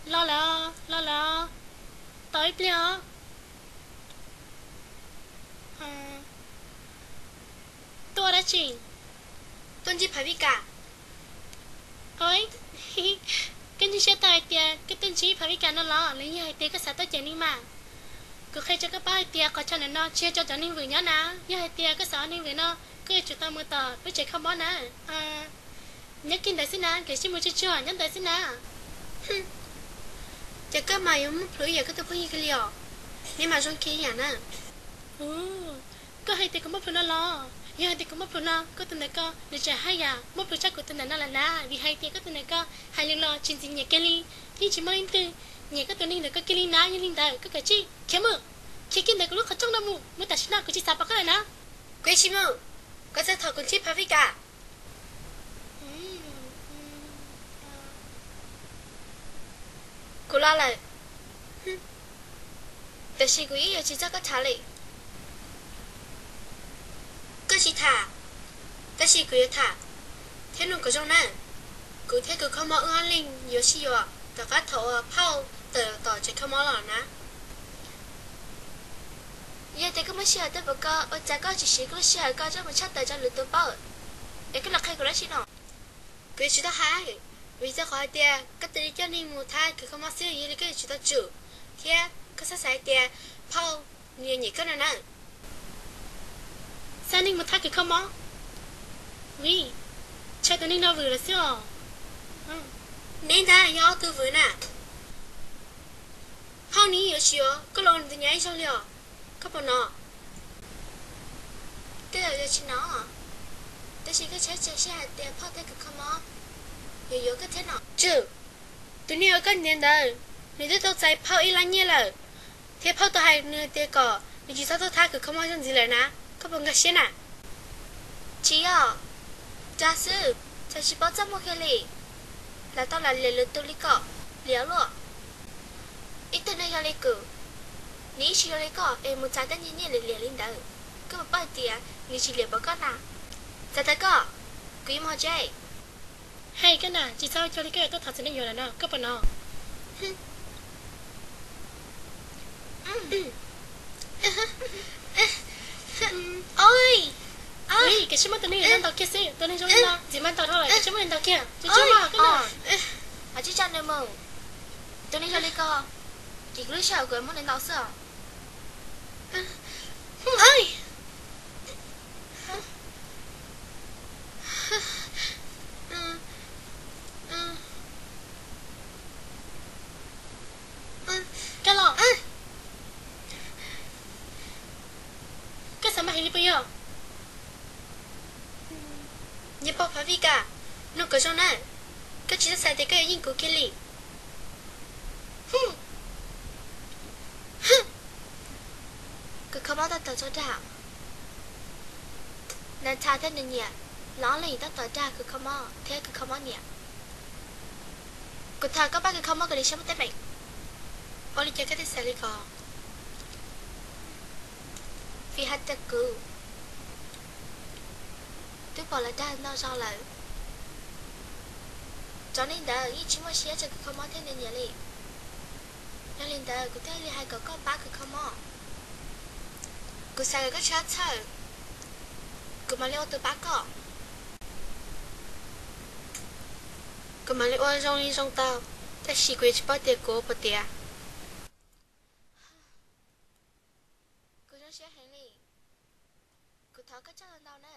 Los lawm, los lawm. Tos ib pliag os. Tuaj dab tsi? Tuaj ntsib Phav Vij Kas. Oi, koj ntseeg siab tau hais tias koj tuaj ntsib Phav Vij Kas no los, los yog hais tias koj xav tuaj cem neeg mas? Kuv qhia rau koj paub hais tias qhov chaw ntawm no tsis yog rau cov neeg vwm nyob na. Yog hais tias koj xav ua neeg vwm no, koj yuav tsum tau mus tom lub tsev kho mob na. Nyob kiag ntawd xwb na, nkawd sib mus tsuj tsuag nyob ntawd xwb na. Ces koj mas yuav muaj plhus ib yam koj tus phooj ywg kiag li os. Neb mas zoo kiag ib yam na. Koj hais tias kuv muaj plhus no los? Yog hais tias kuv muaj plhus no, koj tus ntawm ko nws tseem haj yam muaj plhus tshaj kuv tus ntawm no lawm na, vim hais tias koj tus ntawm ko hais lus los tsis ntxim nyiam kiag li, yeej tsis muaj leej twg nyiam koj tus neeg ntawm ko kiag li na. Yog li ntawd koj kav tsij khiav mus, khiav kiag ntawm kuv lub qhov rooj no mus, mus tam sim no, kuv tsis xav pom koj lawm na. Kuv yeej tsis mus, koj txog thaum kuv ntsib Phav Vij Kas. Kuv los lawm, tiam sis kuv yeej yuav tsis txog koj tham li. Koj tsis tham, tab sis kuv yuav tham, thiab mloog kom zoo na. Kuv thiab kuv kho mob wb ob leeg yuav sib yuav tom qab thaum uas phauj tawm tom tsev kho mob los na. Yog tias koj muaj sij hawm tuaj pom koj, ua cas koj tsis siv koj lub sij hawm koj coj mus tshaj tawm rau lwm tus paub, es koj los qhia kuv dab tsi no? Kuv yuav tsis tau hais, vim rau qhov hais tias koj tus li coj neeg mus thab kws kho mob xwb, yog li koj yuav tsum tau tsum, thiab koj txhob xav hais tias phauj nws yuav nyiam koj no na. Xa neeg mus thab kws kho mob? Vim, ntshe tus neeg no vwm lawm xwb os. Neb ntag yog ob tug vwm na. Phauj nws yuav tsis yuav koj los ua nws tus nyab ib zaug li os, koj puas hnov? Koj yuav tsis hnov, tab sis koj txhob tso siab hais tias phauj thab kws kho mob yuav yuav koj thiab no. Tsum, tus neeg uas koj ntiav ntawd, nws twb tau txais phauj ib lab nyiaj lawm, thiab phauj tau hais nws tias kom nws tsis txhob tuaj thab kws kho mob zoj ntxiv lawm na. Koj puas nkag siab na? Tsis yog, dag xwb, txhais tsis paub txaj muag kiag li. Lam tau lam liam lwm tus li kom liam luaj. Ib tug neeg zoo li kuv, nws yeej tsis zoo li koj es mus txais tej nyiaj nyiaj liam liam li ntawd. Koj puas paub hais tias nws tsis liam pom koj na? Txav tawm koj, kuv yuav mus hauv tsev. Hais koj na, tsis txhob ua cuag li koj yuav tuaj thov txim neej yuav lawm no, koj puas hnov? Ua li, koj sim muab tus neeg no ntaus kiag xwb, tus neeg zoo li no ntxim mas ntaus dhau lawm, koj sim muab nws ntaus kiag, tsuag tsuag mas koj no. Tsib tsa nws mus, tus neeg zoo li koj, ces kuv lub sij hawm kuv muab nws ntaus xwb os. Koj los, koj xav mas heev li puas yog? Niag pog Phav Vij Kas, mloog kom zoo na, koj tsis txhob xav tias koj yuav yeej kuv kiag li. Kws kho mob tab tom tso dag, Nag Tha thiab nws niam, lawv ob leeg tab tom dag kws kho mob thiab kws kho mob niam. Kuv thov koj pab kws kho mob kom nws siab muaj teeb meem. Ua li cas koj thiaj xav li ko? Vim hais tias kuv twb pom lawv dag ntau zaus lawm. Cov neeg ntawd yeej tsis muaj siab rau kws kho mob thiab nws niam li. Yog li ntawd kuv thiaj li hais kom koj pab kws kho mob. Kuv xav kom koj tshaj txhawj, kuv mam li ua tus pab koj. Kuv mam li ua zoo li zoo tau, tab sis kuv yuav tsis paub tias kuv ua puas tiav. Kuv zoo siab heev li. Kuv thov koj txhawj ntau na.